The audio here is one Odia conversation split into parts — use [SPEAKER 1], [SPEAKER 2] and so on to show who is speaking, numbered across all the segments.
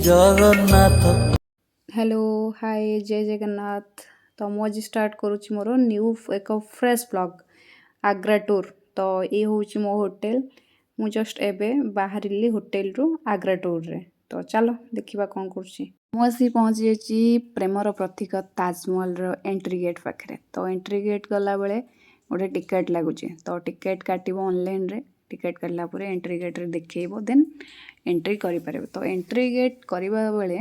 [SPEAKER 1] ଜଗନ୍ନାଥ।
[SPEAKER 2] ହ୍ୟାଲୋ, ହାଏ, ଜୟ ଜଗନ୍ନାଥ। ତ ମୁଁ ଆଜି ଷ୍ଟାର୍ଟ କରୁଛି ମୋର ନ୍ୟୁ ଏକ ଫ୍ରେଶ୍ ବ୍ଲଗ୍ ଆଗ୍ରା ଟୁର୍। ତ ଏ ହେଉଛି ମୋ ହୋଟେଲ। ମୁଁ ଜଷ୍ଟ ଏବେ ବାହାରିଲି ହୋଟେଲରୁ ଆଗ୍ରା ଟୁର୍ରେ। ତ ଚାଲ ଦେଖିବା କ'ଣ କରୁଛି। ମୁଁ ଆସି ପହଞ୍ଚି ଯାଇଛି ପ୍ରେମର ପ୍ରତୀକ ତାଜମହଲର ଏଣ୍ଟ୍ରି ଗେଟ୍ ପାଖରେ। ତ ଏଣ୍ଟ୍ରି ଗେଟ୍ ଗଲାବେଳେ ଗୋଟେ ଟିକେଟ୍ ଲାଗୁଛି। ତ ଟିକେଟ୍ କାଟିବ ଅନଲାଇନ୍ରେ। ଟିକେଟ୍ କାଟିଲା ପରେ ଏଣ୍ଟ୍ରି ଗେଟ୍ରେ ଦେଖେଇବ, ଦେନ୍ ଏଣ୍ଟ୍ରି କରିପାରିବ। ତ ଏଣ୍ଟ୍ରି ଗେଟ୍ କରିବା ବେଳେ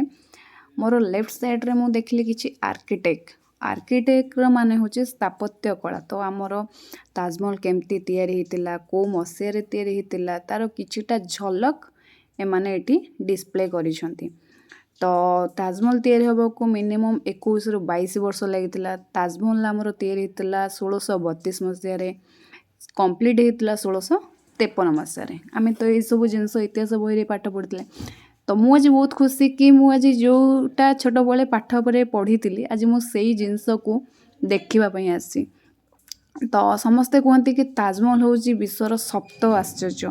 [SPEAKER 2] ମୋର ଲେଫ୍ଟ ସାଇଡ଼୍ରେ ମୁଁ ଦେଖିଲି କିଛି ଆର୍କିଟେକ୍ଟ। ଆର୍କିଟେକ୍ଟର ମାନେ ହେଉଛି ସ୍ଥାପତ୍ୟ କଳା। ତ ଆମର ତାଜମହଲ କେମିତି ତିଆରି ହେଇଥିଲା, କେଉଁ ମସିହାରେ ତିଆରି ହେଇଥିଲା, ତା'ର କିଛିଟା ଝଲକ ଏମାନେ ଏଠି ଡିସପ୍ଲେ କରିଛନ୍ତି। ତ ତାଜମହଲ ତିଆରି ହେବାକୁ ମିନିମମ୍ 21ରୁ 22 ବର୍ଷ ଲାଗିଥିଲା। ତାଜମହଲ ଆମର ତିଆରି ହେଇଥିଲା 1632 ମସିହାରେ, କମ୍ପ୍ଲିଟ୍ ହେଇଥିଲା 1653 ମସିହାରେ। ଆମେ ତ ଏଇସବୁ ଜିନିଷ ଇତିହାସ ବହିରେ ପାଠ ପଢ଼ିଥିଲେ। ତ ମୁଁ ଆଜି ବହୁତ ଖୁସି କି ମୁଁ ଆଜି ଯେଉଁଟା ଛୋଟବେଳେ ପାଠ ଉପରେ ପଢ଼ିଥିଲି, ଆଜି ମୁଁ ସେଇ ଜିନିଷକୁ ଦେଖିବା ପାଇଁ ଆସିଛି। ତ ସମସ୍ତେ କୁହନ୍ତି କି ତାଜମହଲ ହେଉଛି ବିଶ୍ୱର ସପ୍ତ ଆଶ୍ଚର୍ଯ୍ୟ।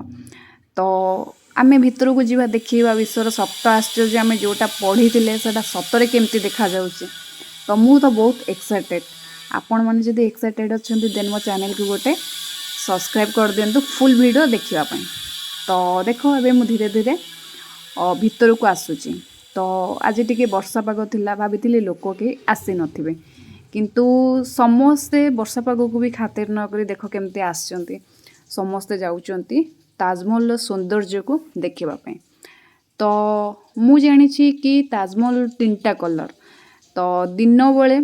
[SPEAKER 2] ତ ଆମେ ଭିତରକୁ ଯିବା, ଦେଖିବା ବିଶ୍ୱର ସପ୍ତ ଆଶ୍ଚର୍ଯ୍ୟ ଆମେ ଯେଉଁଟା ପଢ଼ିଥିଲେ, ସେଇଟା ସତରେ କେମିତି ଦେଖାଯାଉଛି। ତ ମୁଁ ତ ବହୁତ ଏକ୍ସାଇଟେଡ଼୍। ଆପଣମାନେ ଯଦି ଏକ୍ସାଇଟେଡ଼୍ ଅଛନ୍ତି, ଦେନ୍ ମୋ ଚ୍ୟାନେଲକୁ ଗୋଟେ ସବସ୍କ୍ରାଇବ୍ କରିଦିଅନ୍ତୁ ଫୁଲ୍ ଭିଡ଼ିଓ ଦେଖିବା ପାଇଁ। ତ ଦେଖ, ଏବେ ମୁଁ ଧୀରେ ଧୀରେ ଭିତରକୁ ଆସୁଛି। ତ ଆଜି ଟିକେ ବର୍ଷା ପାଗ ଥିଲା, ଭାବିଥିଲି ଲୋକ କେହି ଆସିନଥିବେ, କିନ୍ତୁ ସମସ୍ତେ ବର୍ଷା ପାଗକୁ ବି ଖାତିର ନ କରି ଦେଖ କେମିତି ଆସିଛନ୍ତି। ସମସ୍ତେ ଯାଉଛନ୍ତି ତାଜମହଲର ସୌନ୍ଦର୍ଯ୍ୟକୁ ଦେଖିବା ପାଇଁ। ତ ମୁଁ ଜାଣିଛି କି ତାଜମହଲ ତିନିଟା କଲର୍। ତ ଦିନବେଳେ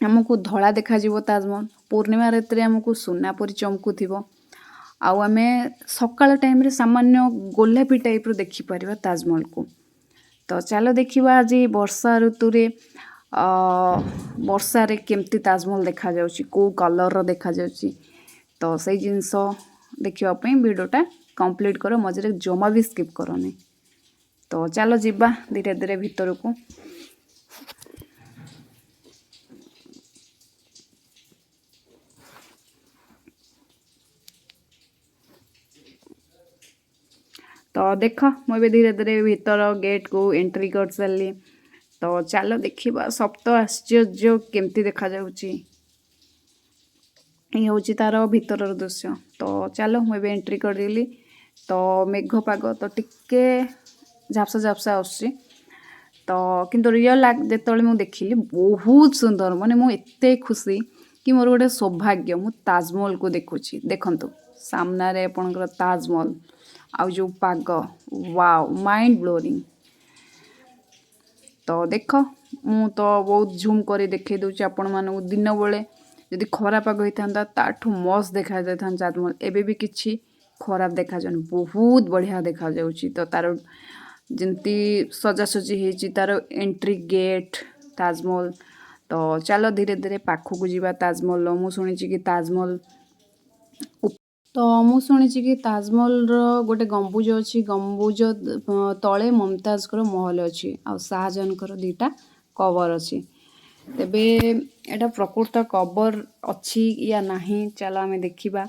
[SPEAKER 2] ଆମକୁ ଧଳା ଦେଖାଯିବ ତାଜମହଲ, ପୂର୍ଣ୍ଣିମା ରାତିରେ ଆମକୁ ସୁନା ପରି ଚମକୁଥିବ, ଆଉ ଆମେ ସକାଳ ଟାଇମ୍ରେ ସାମାନ୍ୟ ଗୋଲାପୀ ଟାଇପ୍ର ଦେଖିପାରିବା ତାଜମହଲକୁ। ତ ଚାଲ ଦେଖିବା ଆଜି ବର୍ଷା ଋତୁରେ ବର୍ଷାରେ କେମିତି ତାଜମହଲ ଦେଖାଯାଉଛି, କେଉଁ କଲର୍ର ଦେଖାଯାଉଛି। ତ ସେଇ ଜିନିଷ ଦେଖିବା ପାଇଁ ଭିଡ଼ିଓଟା କମ୍ପ୍ଲିଟ୍ କର, ମଝିରେ ଜମା ବି ସ୍କିପ୍ କରନି। ତ ଚାଲ ଯିବା ଧୀରେ ଧୀରେ ଭିତରକୁ। ତ ଦେଖ, ମୁଁ ଏବେ ଧୀରେ ଧୀରେ ଭିତର ଗେଟ୍କୁ ଏଣ୍ଟ୍ରି କରିସାରିଲି। ତ ଚାଲ ଦେଖିବା ସପ୍ତ ଆଶ୍ଚର୍ଯ୍ୟ କେମିତି ଦେଖାଯାଉଛି। ଇଏ ହେଉଛି ତା'ର ଭିତରର ଦୃଶ୍ୟ। ତ ଚାଲ, ମୁଁ ଏବେ ଏଣ୍ଟ୍ରି କରିଦେଲି। ତ ମେଘ ପାଗ, ତ ଟିକେ ଝାପ୍ସା ଝାପ୍ସା ଆସୁଛି। ତ କିନ୍ତୁ ରିଅଲ୍ ଯେତେବେଳେ ମୁଁ ଦେଖିଲି, ବହୁତ ସୁନ୍ଦର। ମାନେ ମୁଁ ଏତେ ଖୁସି କି ମୋର ଗୋଟେ ସୌଭାଗ୍ୟ, ମୁଁ ତାଜମହଲକୁ ଦେଖୁଛି। ଦେଖନ୍ତୁ, ସାମ୍ନାରେ ଆପଣଙ୍କର ତାଜମହଲ ଆଉ ଯେଉଁ ପାଗ, ୱାଓ, ମାଇଣ୍ଡ ବ୍ଲୋଇଂ। ତ ଦେଖ, ମୁଁ ତ ବହୁତ ଝୁମ୍ କରି ଦେଖେଇ ଦେଉଛି ଆପଣମାନଙ୍କୁ। ଦିନବେଳେ ଯଦି ଖରା ପାଗ ହେଇଥାନ୍ତା, ତାଠୁ ମସ୍ତ ଦେଖାଯାଇଥାନ୍ତା ତାଜମହଲ। ଏବେ ବି କିଛି ଖରାପ ଦେଖାଯାଉନି, ବହୁତ ବଢ଼ିଆ ଦେଖାଯାଉଛି। ତ ତାର ଯେମିତି ସଜାସଜି ହେଇଛି ତାର ଏଣ୍ଟ୍ରି ଗେଟ୍ ତାଜମହଲ। ତ ଚାଲ ଧୀରେ ଧୀରେ ପାଖକୁ ଯିବା ତାଜମହଲର। ତ ମୁଁ ଶୁଣିଛି କି ତାଜମହଲର ଗୋଟେ ଗମ୍ବୁଜ ଅଛି। ଗମ୍ବୁଜ ତଳେ ମମତାଜଙ୍କର ମହଲ ଅଛି ଆଉ ଶାହଜାହାନଙ୍କର ଦୁଇଟା କବର ଅଛି। ତେବେ ଏଇଟା ପ୍ରକୃତ କବର ଅଛି ୟା ନାହିଁ, ଚାଲ ଆମେ ଦେଖିବା।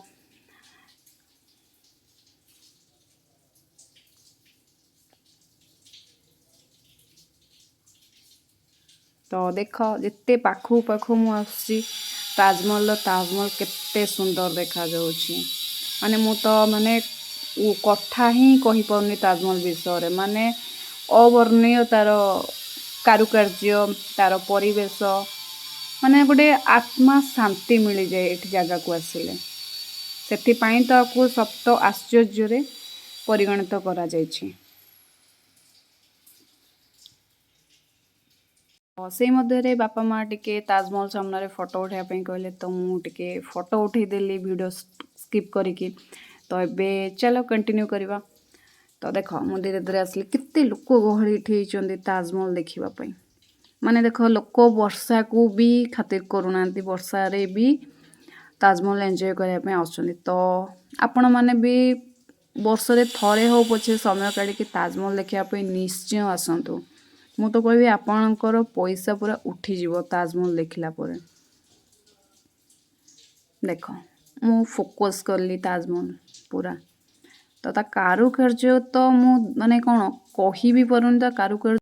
[SPEAKER 2] ତ ଦେଖ, ଯେତେ ପାଖକୁ ପାଖକୁ ମୁଁ ଆସୁଛି ତାଜମହଲର, ତାଜମହଲ କେତେ ସୁନ୍ଦର ଦେଖାଯାଉଛି। ମାନେ ମୁଁ ତ ମାନେ କଥା ହିଁ କହିପାରୁନି ତାଜମହଲ ବିଷୟରେ। ମାନେ ଅବର୍ଣ୍ଣନୀୟ ତାର କାରୁକାର୍ଯ୍ୟ, ତାର ପରିବେଶ। ମାନେ ଗୋଟେ ଆତ୍ମା ଶାନ୍ତି ମିଳିଯାଏ ଏଠି ଜାଗାକୁ ଆସିଲେ। ସେଥିପାଇଁ ତ ଆକୁ ସପ୍ତ ଆଶ୍ଚର୍ଯ୍ୟରେ ପରିଗଣିତ କରାଯାଇଛି। ସେଇ ମଧ୍ୟରେ ବାପା ମା ଟିକେ ତାଜମହଲ ସାମ୍ନାରେ ଫଟୋ ଉଠାଇବା ପାଇଁ କହିଲେ। ତ ମୁଁ ଟିକେ ଫଟୋ ଉଠେଇଦେଲି ଭିଡ଼ିଓ ସ୍କିପ୍ କରିକି। ତ ଏବେ ଚାଲ କଣ୍ଟିନ୍ୟୁ କରିବା। ତ ଦେଖ, ମୁଁ ଧୀରେ ଧୀରେ ଆସିଲି। କେତେ ଲୋକ ଗହଳି ଏଠି ହେଇଛନ୍ତି ତାଜମହଲ ଦେଖିବା ପାଇଁ। ମାନେ ଦେଖ, ଲୋକ ବର୍ଷାକୁ ବି ଖାତିର କରୁନାହାନ୍ତି, ବର୍ଷାରେ ବି ତାଜମହଲ ଏନ୍ଜୟ କରିବା ପାଇଁ ଆସୁଛନ୍ତି। ତ ଆପଣମାନେ ବି ବର୍ଷରେ ଥରେ ହଉ ପଛେ ସମୟ କାଢ଼ିକି ତାଜମହଲ ଦେଖିବା ପାଇଁ ନିଶ୍ଚୟ ଆସନ୍ତୁ। ମୁଁ ତ କହିବି ଆପଣଙ୍କର ପଇସା ପୁରା ଉଠିଯିବ ତାଜମହଲ ଦେଖିଲା ପରେ। ଦେଖ, ମୁଁ ଫୋକସ୍ କଲି ତାଜମହଲ ପୁରା। ତ ତା କାରୁକାର୍ଯ୍ୟ ତ ମୁଁ ମାନେ କ'ଣ କହିବି ପାରୁନି, ତା କାରୁକାର୍ଯ୍ୟ।